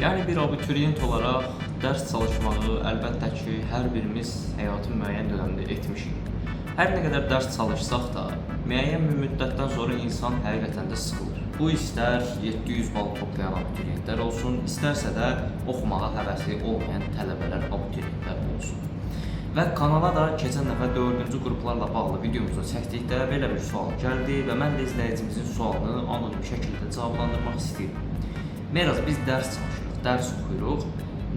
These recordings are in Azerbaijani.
Yəni bir abituriyent olaraq dərs çalışmağı əlbəttə ki, hər birimiz həyatın müəyyən dövründə etmişik. Hər nə qədər dərs çalışsaq da, müəyyən bir müddətdən sonra insan həqiqətən də sıxılır. Bu istər 700 bal toplayan abituriyentlər olsun, istərsə də oxumağa həvəsi olmayan tələbələr, abituriyentlər olsun. Və kanala da keçən dəfə 4-cü qruplarla bağlı videomuzu çəkdikdə belə bir sual gəldi və mən də izləyicimizin sualını anonim şəkildə cavablandırmaq istəyirəm. Meraz, biz dərs çalışırıq, dərs oxuyuruq.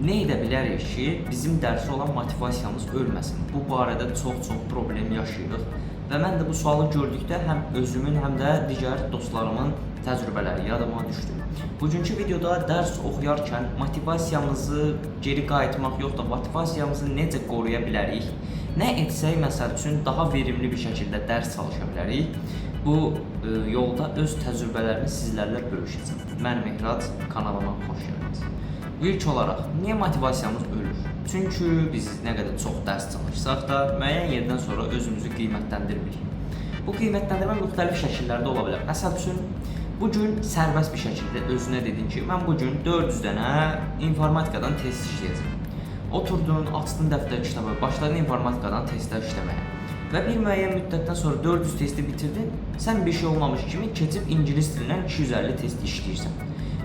Nə edə bilərik ki, bizim dərsə olan motivasiyamız ölməsin? Bu barədə çox-çox problem yaşayırıq və mən də bu sualı gördükdə həm özümün, həm də digər dostlarımın təcrübələri yadıma düşdü. Bugünkü videoda dərs oxuyarkən motivasiyamızı geri qayıtmaq yox da motivasiyamızı necə qoruya bilərik? Nə etsək məsəl üçün daha verimli bir şəkildə dərs çalışa bilərik? Bu yolda öz təcrübələrimi sizlərlə bölüşəcəm. Mən Mehrat, kanalıma xoş gəldiniz. İlk olaraq, niyə motivasiyamız ölür? Çünki biz nə qədər çox dərs çalışsaq da, müəyyən yerdən sonra özümüzü qiymətləndirmirik. Bu qiymətləndirmə müxtəlif şəkillərdə ola bilər. Məsəl üçün, bu gün sərbəst bir şəkildə özünə dedin ki, mən bu gün 400 dənə informatikadan test işləyəcəm. Oturdun, açdın dəftər kitabı, başladın informatikadan testlər işləməyə. Və bir müəyyən müddətdən sonra 400 testi bitirdin, sən bir şey olmamış kimi keçib ingilis dilindən 250 test işləyirsən.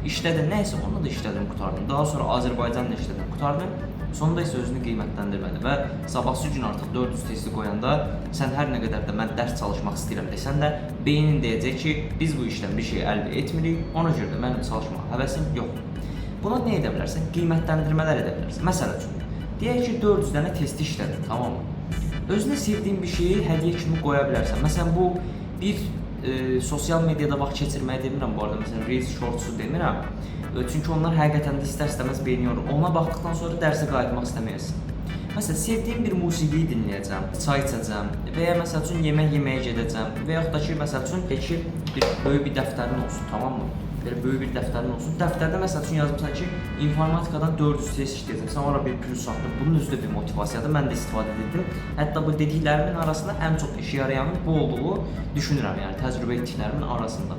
İşlədin, nə isə onu da işlədin, qurtardın. Daha sonra Azərbaycanla işlədin, qurtardın. Sonda isə özünü qiymətləndirmədi və sabahsı gün artıq 400 testi qoyanda sən hər nə qədər də mən dərs çalışmaq istəyirəm desən də beynin deyəcək ki, biz bu işdən bir şey əldə etmirik, ona görə də mənim çalışmağa həvəsim yoxdur. Buna nə edə bilərsən? Qiymətləndirmələr edə bilərsən. Məsəl üçün, deyək ki, 400 dənə testi işlədin, tamam mı? Özünə sevdiyin bir şeyi hədiyyə kimi qoya bilərsən. Məsələn, bu bir sosial mediada vaxt keçirməyi demirəm bu arada. Məsələn, Reels, Shorts-u demirəm. Çünki onlar həqiqətən də istər-istəməz beyni yorur. Ona baxdıqdan sonra dərsə qayıtmaq istəməyəsən. Məsələn, sevdiyim bir musiqini dinləyəcəm, çay içəcəm və ya məsəl üçün yemək yeməyə gedəcəm və yaxud da ki, məsəl üçün ki, bir böyük bir dəftərin olsun, tamam mı? Belə böyük bir dəftərin olsun. Dəftərdə məsəl üçün yazmısan ki, informatikadan 400 test işləyəcəm. Sən ora bir plus atdın. Bunun özü də bir motivasiyadır. Mən də istifadə edirdim. Hətta bu dediklərimin arasında ən çox işə yarayanın bu olduğu düşünürəm, yəni təcrübə etdiklərimin arasında.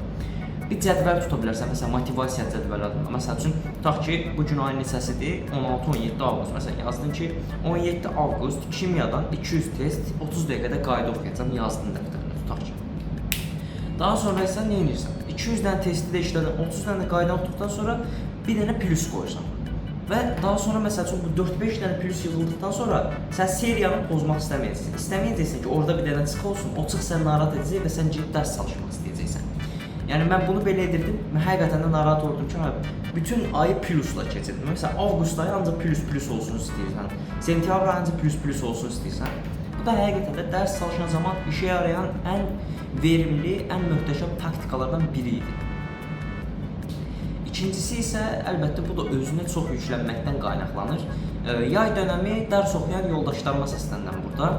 Bir cədvəl tuta bilərsən, məsələn, motivasiya cədvəli adında. Məsəl üçün, tutaq ki, bu gün ayın neçəsidir? 16-17 avqust. Məsələn, yazdın ki, 17 avqust kimyadan 200 test 30 dəqiqədə qayda oxuyacam, yazdın dəftərinə, tutaq ki. Daha sonra isə nə edirsən? 200 dənə testi də işlədin, 30 dənə də qayda oxuduqdan sonra bir dənə plus qoyursan. Və daha sonra məsəl üçün bu 4-5 dənə plus yığıldıqdan sonra sən seriyanı pozmaq istəməyəcəksən. İstəməyəcəksən ki, orada bir dənə çıx olsun, o çıx səni narahat edəcək və sən gedib dərs çalışmaq istəyəcəksən. Yəni mən bunu belə edirdim. Mən həqiqətən də narahat olurdum ki, hə, bütün ayı plusla keçirdim. Məsələn, avqust ayı ancaq plus-plus olsun istəyirsən. Sentyabr ayı ancaq plus-plus olsun istəyirsən. Bu da həqiqətən də dərs çalışan zaman işə yarayan ən verimli, ən möhtəşəm taktikalardan biri idi. İkincisi isə əlbəttə bu da özünə çox yüklənməkdən qaynaqlanır. Yay dönəmi dərs oxuyan yoldaşlarıma səslənirəm burada.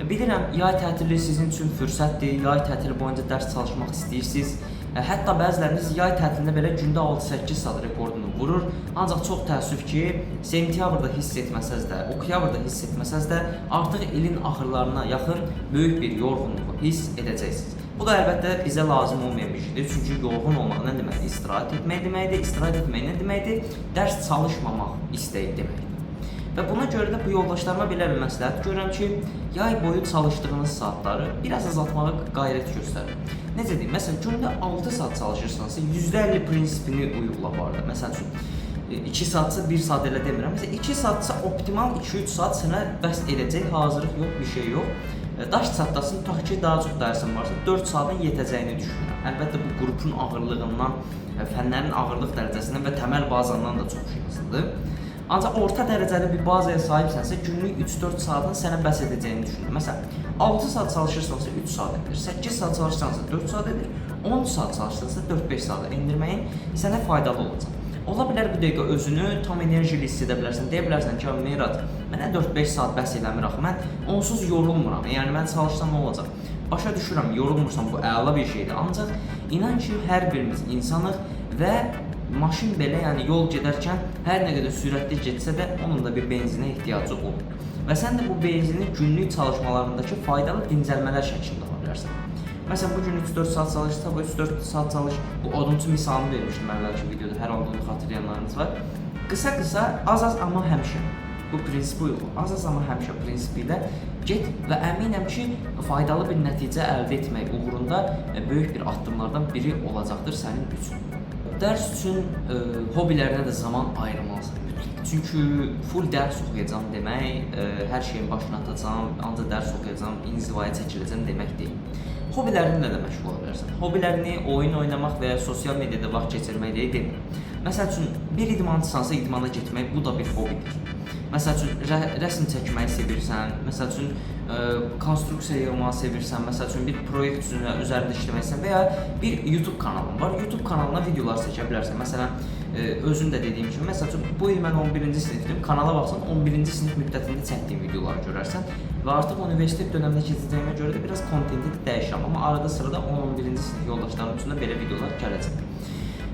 Bilirəm, yay tətili sizin üçün fürsətdir. Yay tətili boyunca dərs çalışmaq istəyirsiniz. Hətta bəziləriniz yay tətilində belə gündə 6-8 saat rekordunu vurur. Ancaq çox təəssüf ki, sentyabrda hiss etməsəz də, oktyabrda hiss etməsəz də, artıq ilin axırlarına yaxın böyük bir yorğunluğu hiss edəcəksiniz. Bu da əlbəttə bizə lazım olmayan bir şeydir. Çünki yorğun olmaq nə deməkdir? İstirahət etmək deməkdir. İstirahət etmək nə deməkdir? Dərs çalışmamaq istəyi deməkdir. Və buna görə də bu yoldaşlarıma belə bir məsləhət görürəm ki, yay boyu çalışdığınız saatları biraz azaltmağa qayrət göstərin. Necə deyim? Məsələn, gündə 6 saat çalışırsansa, %50 prinsipini uyğula bu arada. Məsəl üçün, 2 saatsa 1 saat elə demirəm. Məsələn, 2 saatsa optimal 2-3 saat sənə bəs edəcək, hazırlıq yox, bir şey yox. Daş çatlasın, tutaq ki, daha çox dərsin varsa 4 saatın yetəcəyini düşünürəm. Əlbəttə bu qrupun ağırlığından, fənlərin ağırlıq dərəcəsindən və təməl bazandan da çox şey asılıdır. Ancaq orta dərəcəli bir bazaya sahibsənsə, günlük 3-4 saatın sənə bəs edəcəyini düşünürəm. Məsələn, 6 saat çalışırsansa 3 saat edir, 8 saat çalışırsansa 4 saat edir, 10 saat çalışırsansa 4-5 saata endirməyin sənə faydalı olacaq. Ola bilər bu dəqiqə özünü tam enerjili hiss edə bilərsən. Deyə bilərsən ki, Merat, mənə 4-5 saat bəs eləmir axı. Mən onsuz yorulmuram. Yəni mən çalışsam nə olacaq? Başa düşürəm, yorulmursan, bu əla bir şeydir. Ancaq inan ki, hər birimiz insanıq və maşın belə, yəni yol gedərkən hər nə qədər sürətli getsə də onun da bir benzinə ehtiyacı olur. Və sən də bu benzini günlük çalışmalarındakı faydalı dincəlmələr şəklində ala bilərsən. Məsələn, bu gün 3-4 saat çalış, sabah 3-4 saat çalış. Bu odunçu misalını vermişdim əvvəlki videoda, hər halda onu xatırlayanlarınız var. Qısa-qısa, az-az amma həmişə. Bu prinsipi uyğun. Az-az amma həmişə prinsipi ilə get və əminəm ki, faydalı bir nəticə əldə etmək uğrunda böyük bir addımlardan biri olacaqdır sənin üçün. Dərs üçün hobilərinə də zaman ayırmalısan mütləq. Çünki full dərs oxuyacam demək, hər şeyin başına atacam, ancaq dərs oxuyacam, inzivaya çəkiləcəm demək deyil. Hobilərinlə də məşğul ola bilərsən. Hobilərini oyun oynamaq və ya sosial mediada vaxt keçirmək deyə demirəm. Məsəl üçün, bir idmançısansa idmana getmək, bu da bir hobidir. Məsəl üçün, rəsm çəkməyi sevirsən, məsəl üçün, konstruksiya yığmağı sevirsən, məsəl üçün, bir proyekt üzərində işləməksən və ya bir YouTube kanalın var. YouTube kanalına videolar çəkə bilərsən. Məsələn, özüm də dediyim kimi, məsəl üçün, bu il mən 11-ci sinifdim. Kanala baxsan, 11-ci sinif müddətində çəkdiyim videoları görərsən və artıq universitet dönəminə keçəcəyimə görə də biraz kontenti də dəyişirəm. Amma arada sırada 10-11-ci sinif yoldaşlarım üçün də belə videolar gələcək.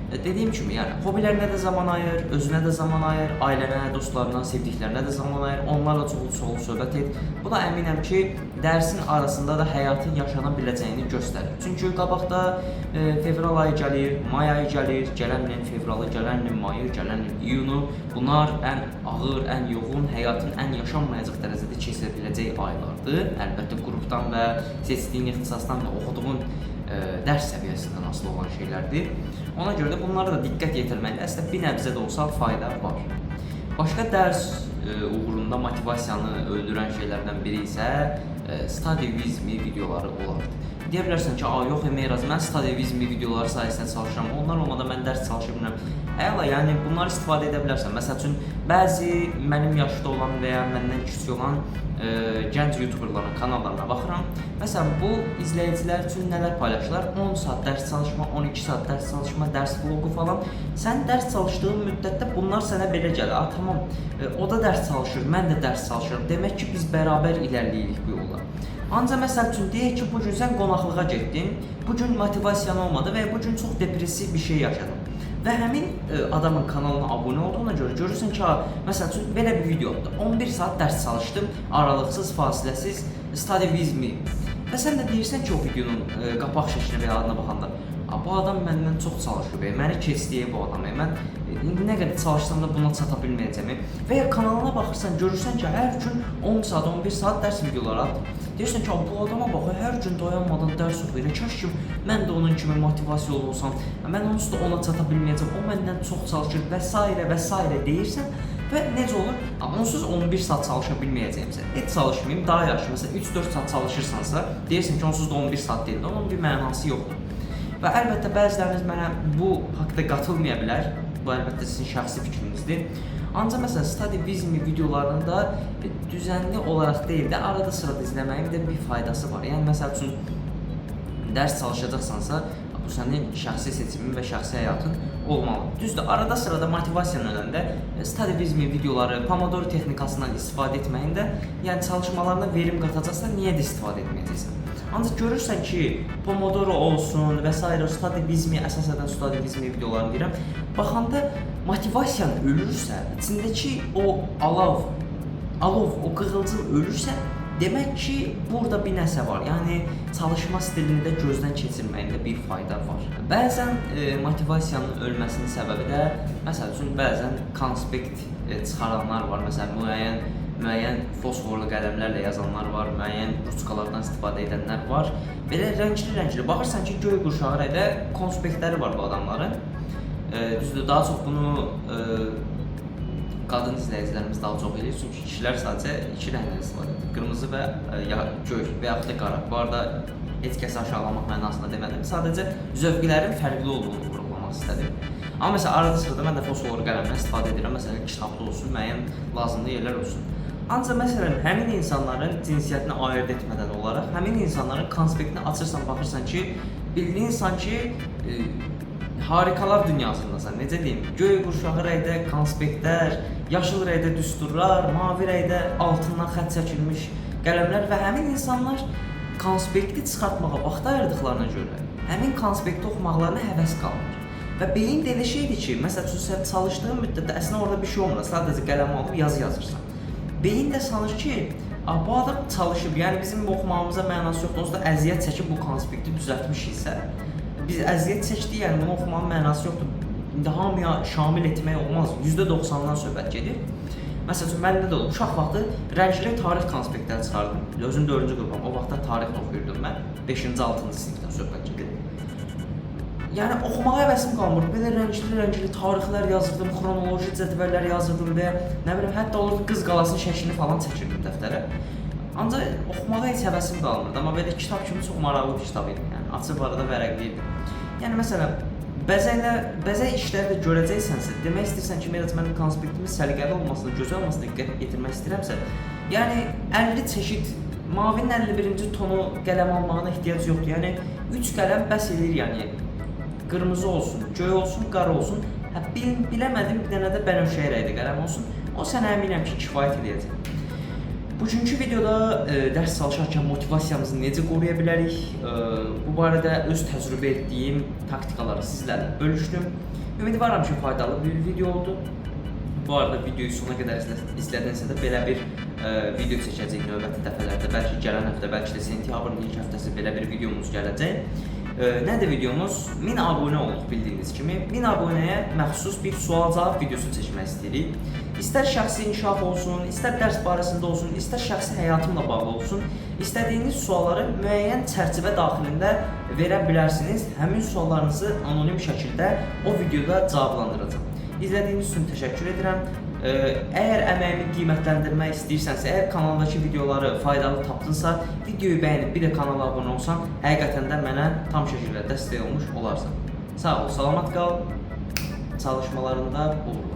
Dediyim kimi, yəni hobilərinə də zaman ayır, özünə də zaman ayır, ailənə, dostlarına, sevdiklərinə də zaman ayır, onlarla çoxlu-çoxlu söhbət et. Bu da əminəm ki, dərsin arasında da həyatın yaşana biləcəyini göstərir. Çünki qabaqda fevral ayı gəlir, may ayı gəlir, gələn ilin fevralı, gələn ilin mayı, gələn ilin iyunu. Bunlar ən ağır, ən yoğun, həyatın ən yaşanmayacaq dərəcədə keçirə biləcəyi aylardır. Əlbəttə qrupdan və seçdiyin ixtisasdan və oxuduğun dərs səviyyəsindən asılı olan şeylərdir. Ona görə də bunlara da diqqət yetirməkdə əslində bir nəbzə də olsa fayda var. Başqa dərs uğrunda motivasiyanı öldürən şeylərdən biri isə Study with me videoları olardı. Deyə bilərsən ki, yox Mehraz, mən Study with me videoları sayəsində çalışıram. Onlar olmadan mən dərs çalışa bilmirəm. Əla, yəni bunları istifadə edə bilərsən. Məsəl üçün, bəzi mənim yaşda olan və ya məndən kiçik olan gənc YouTuberların kanallarına baxıram. Məsələn, bu izləyicilər üçün nələr paylaşırlar? 10 saat dərs çalışma, 12 saat dərs çalışma, dərs vloqu falan. Sən dərs çalışdığın müddətdə bunlar sənə belə gəlir. Tamam, o da dərs çalışır, mən də dərs çalışıram. Demək ki, biz bərabər irəliləyirik bu yolla. Ancaq məsəl üçün, deyək ki, bu gün sən qonaqlığa getdin, bu gün motivasiyan olmadı və ya bu gün çox depressiv bir şey yaşadın. Və həmin adamın kanalına abunə olduğuna görə görürsən ki, məsəl üçün, belə bir video atdı. 11 saat dərs çalışdım, aralıqsız, fasiləsiz, Study with me. Və sən də deyirsən ki, o videonun qapaq şəklinə və ya adına baxanda, bu adam məndən çox çalışır, məni keçdi bu adam, mən nə qədər çalışsam da buna çata bilməyəcəm. Və ya kanalına baxırsan, görürsən ki, hər gün 10 saat, 11 saat dərs videoları atır. Deyirsən ki, bu adama bax, hər gün dayanmadan dərs oxuyur, kaş ki, mən də onun kimi motivasiyalı olsam, mən onsuz da ona çata bilməyəcəm, o məndən çox çalışır və s. və s. deyirsən. Və necə olur? Onsuz 11 saat çalışa bilməyəcəyimsə, heç çalışmayım, daha yaxşı. Məsələn, 3-4 saat çalışırsansa, deyirsən ki, onsuz da 11 saat deyil, onun bir mənası yoxdur. Və əlbəttə bəziləriniz mənə bu haqda qatılmaya bilər. Bu əlbəttə sizin şəxsi fikrinizdir. Ancaq məsələn, Study with me videolarını da düzənli olaraq deyil də arada sırada izləməyin də bir faydası var. Yəni məsəl üçün dərs çalışacaqsansa, bu sənin şəxsi seçimin və şəxsi həyatın olmalı. Düzdür, arada sırada motivasiyan öləndə Study with me videoları, Pomodoro texnikasından istifadə etməyin də, yəni çalışmalarına verim qatacaqsan, niyə də istifadə etməyəcəksən? Ancaq görürsən ki, Pomodoro olsun və s. Study with me, əsasən Study with me videolarını deyirəm. Baxanda motivasiyan ölürsə, içindəki o alov, o qığılcım ölürsə, demək ki, burada bir nəsə var. Yəni çalışma stilini də gözdən keçirməyində bir fayda var. Bəzən motivasiyanın ölməsinin səbəbi də, məsəl üçün, bəzən konspekt çıxaranlar var. Məsələn, müəyyən fosforlu qələmlərlə yazanlar var, müəyyən ruçkalardan istifadə edənlər var. Belə rəngli-rəngli baxırsan ki, göy qurşağı rəngdə konspektləri var bu adamların. Düzdür, daha çox bunu qadın izləyicilərimiz daha çox eləyir, çünki kişilər sadəcə iki rəngdən istifadə edir. Qırmızı və göy və yaxud da qara. Bu arada heç kəsi aşağılamaq mənasında demədim. Sadəcə zövqlərin fərqli olduğunu vurğulamaq istədim. Amma məsələn, arada sırada mən də fosforlu qələmdən istifadə edirəm. Məsələn, kitabda olsun, müəyyən lazımlı yerlər olsun. Ancaq məsələn, həmin insanların cinsiyyətini ayırd etmədən olaraq, həmin insanların konspektini açırsan, baxırsan ki, bildiyin sanki harikalar dünyasındasan. Necə deyim? Göy qurşağı rəngdə konspektlər, yaşıl rəngdə düsturlar, mavi rəngdə altından xətt çəkilmiş qələmlər və həmin insanlar konspekti çıxartmağa vaxt ayırdıqlarına görə həmin konspekti oxumaqlarına həvəs qalmır. Və beyin də elə şeydir ki, məsəl üçün sən çalışdığın müddətdə əslində orada bir şey olmur, sadəcə qələm alıb yazı yazırsan. Beyin də sanır ki, bu adam çalışıb, yəni bizim bu oxumağımıza mənası yoxdur, onsuz da əziyyət çəkib bu konspekti düzəltmişiksə, biz əziyyət çəkdik, yəni bunu oxumağın mənası yoxdur. İndi hamıya şamil etmək olmaz. %90-dan söhbət gedir. Məsəl üçün məndə də olub. Uşaq vaxtı rəngli tarix konspektləri çıxardım. Özüm 4-cü qrupam. O vaxtlar tarix oxuyurdum mən. 5-ci, 6-cı sinifdən söhbət gedir. Yəni oxumağa həvəsim qalmırdı. Belə rəngli-rəngli tarixlər yazırdım, xronoloji cədvəllər yazırdım və nə bilim, hətta olurdu Qız Qalasının şəklini falan çəkirdim dəftərə. Ancaq oxumağa heç həvəsim qalmırdı, amma belə kitab kimi çox maraqlı bir kitab idi. Yəni açıb arada vərəqləyirdim. Yəni məsələn, bəzək işləri də görəcəksənsə, demək istəyirsən ki, Miraç mənim konspektimin səliqəli olmasına, gözəl olmasına diqqət yetirmək istəyirəmsə, yəni 50 çeşid mavinin 51-ci tonu qələm almağına ehtiyac yoxdur. Yəni 3 qələm bəs eləyir, yəni qırmızı olsun, göy olsun, qara olsun. Hə biləmədim bir dənə də bənövşəyi rəngli qələm olsun. O sənə əminəm ki, kifayət eləyəcək. Bugünkü videoda dərs çalışarkən motivasiyamızı necə qoruya bilərik? Bu barədə öz təcrübə etdiyim taktikaları sizlərlə bölüşdüm. Ümidvaram ki, faydalı bir video oldu. Bu arada videoyu sona qədər izlədinsə də belə bir video çəkəcəyik növbəti dəfələrdə. Bəlkə gələn həftə, bəlkə də sentyabrın ilk həftəsi belə bir videomuz gələcək. Nədir videomuz? 1000 abunə olduq bildiyiniz kimi. 1000 abunəyə məxsus bir sual-cavab videosu çəkmək istəyirik. İstər şəxsi inkişaf olsun, istər dərs barəsində olsun, istər şəxsi həyatımla bağlı olsun, istədiyiniz sualları müəyyən çərçivə daxilində verə bilərsiniz. Həmin suallarınızı anonim şəkildə o videoda cavablandıracağam. İzlədiyiniz üçün təşəkkür edirəm. Əgər əməyimi qiymətləndirmək istəyirsənsə, əgər kanaldakı videoları faydalı tapdınsa, videoyu bəyənib bir də kanala abunə olsan, həqiqətən də mənə tam şəkildə dəstək olmuş olarsan. Sağ ol, salamat qal, çalışmalarında uğurlar.